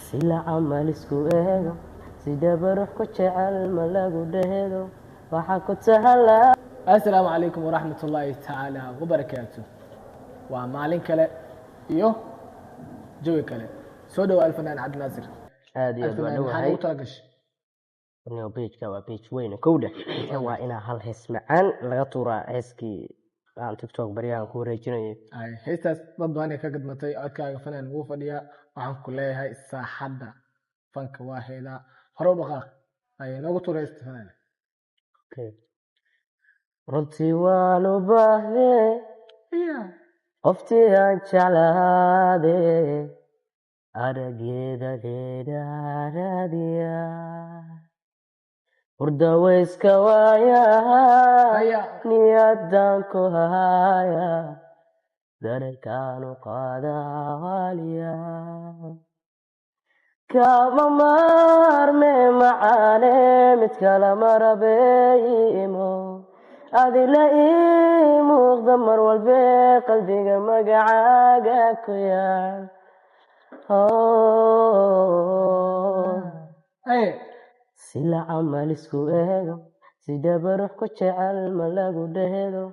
Sila camal isku eego, sida barux ku jecel ma lagu dheedo, waxaa ku tahalaa. Assalaamu calaykum waraxmat ullaahi tacaala wabarakaatu. Waa maalin kale iyo jawi kale. Soo dhawo, Alfanaan Cabdinaasir. Aad iyo aad waa Alfanaan, maxaa dhowahay. ugu tala gashay? Niyo, page-ka waa page weyn kowdha. Waa inaa hal hees macaan laga tuuraa, heeskii aan TikTok baryahan ku wareejinayay. Ay, heestaas dad badan ay ka gadmatay. Codkaaga, fanaan, wuu fadhiyaa. Waxaan ku leeyahay saaxadda fanka waa heedaa, hore u dhaqaaq. Ay, noogu tuur heesta, fanaan. Okay. Runtii waan u baahdee qoftii aan jeclaade, arageeda geedhaaraadiya, hurda wayska waayaa. Haya. Niyadan ku haya, dareenkaanu qaadaa waaliya, kama maarme macaane, mid kala marabeimo, adila ii muuqda mar walbe, qalbiga magacaaga ku yaal. Oh. Haye. Sila camal isku eego, sida barux ku jecel ma lagu dheedo,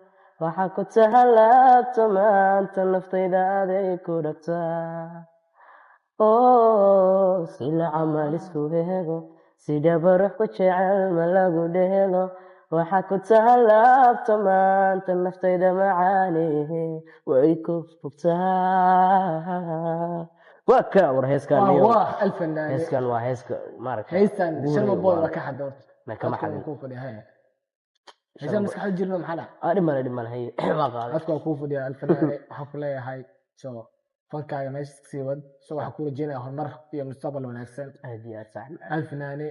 waxaa ku tahalaabto maanta naftayda aday ku dhagtaa. Oh, sila camal isku eego, sida barux ku jecel ma lagu dheelo, waxaa ku tahalaabto maanta naftayda macaane, way ku fogtaa. Waa ka war heeskan. Waa niyo. Waa Alfanaane. Heeskan waa heeska maaragta Heystan ugu Sharma horeeya Boy waa waa ka xad horta. Ma kama Codka xadin. waa kuu fadhiya. Haya, heystan maskaxda jirno, maxaa dhac? Ah, dhib male, dhib male. Haye, waa qaaday. Codka waa kuu fadhiya, Alfanaane. Waxaan ku leeyahay so fankaaga meesha kasii wad. So waxaan ku rajeynaya horumar iyo mustaqbal wanaagsan. Aad iyo aad, saaxiib. Alfanaane,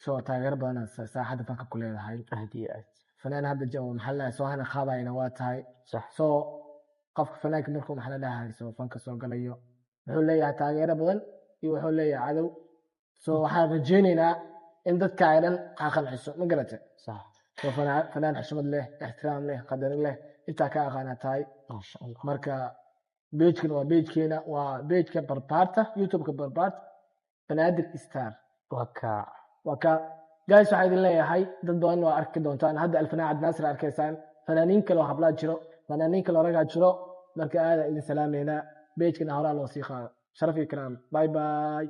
so taageero badan saaxadda fanka ku leedahay. Aad iyo aad. Fanaan hadda maxaa la dhahay, soo hana qaadayna waa tahay. Sax. So qofka fanaanka markuu, maxaa la dhahay, soo fanka soo galayo, wuxuu leeyahay taageero badan iyo wuxuu leeyahay cadow. So waxaan rajeyneynaa in dadkaaga dhan aa qanciso, ma garate? Sax. So fanaan xushmad leh, ixtiraam leh, qadarin leh, intaa ka aqaanaa tahay. Maasha Allah. Marka page-kan waa page-keena, waa page-ka Barbaarta, YouTube-ka Barbaarta, Banaadir Star. Waa ka. Waa ka, guys. Waxaa idin leeyahay dad badan waa arki doontaan. Hadda Alfanaan Cabdinaasir arkaysaan, fanaaniin kale oo hablaa jiro, fanaaniin kale oo ragaa jiro. Marka aada idin salaameynaa. Page-kana horaa loo sii qaado. Sharaf iyo karaam. Bye bye.